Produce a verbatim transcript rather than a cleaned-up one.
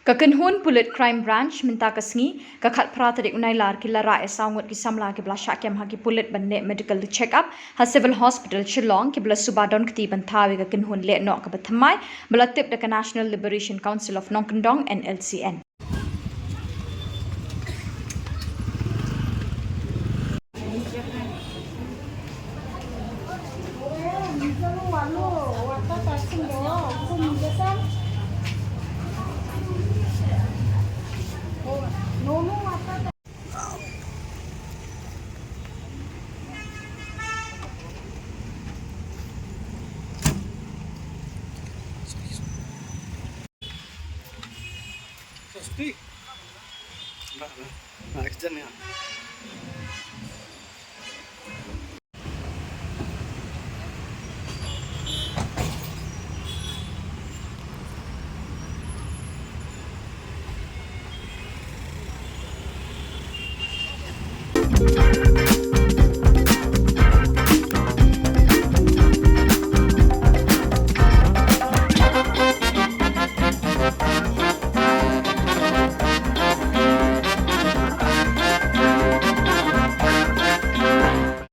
Ka kynhun pulit Crime Branch mynta ka sngi, ka khatphra tarik u Nailar, ki la rah ïa saw ngut ki samla kiba la shah kem ha ki pulit ban leh medical check up ha Civil Hospital Shillong, kiba la suba don kti ban thaw ïa ka kynhun lehnoh kaba thymmai ba la tip da ka National Liberation Council of Nongkyndong, N L C N.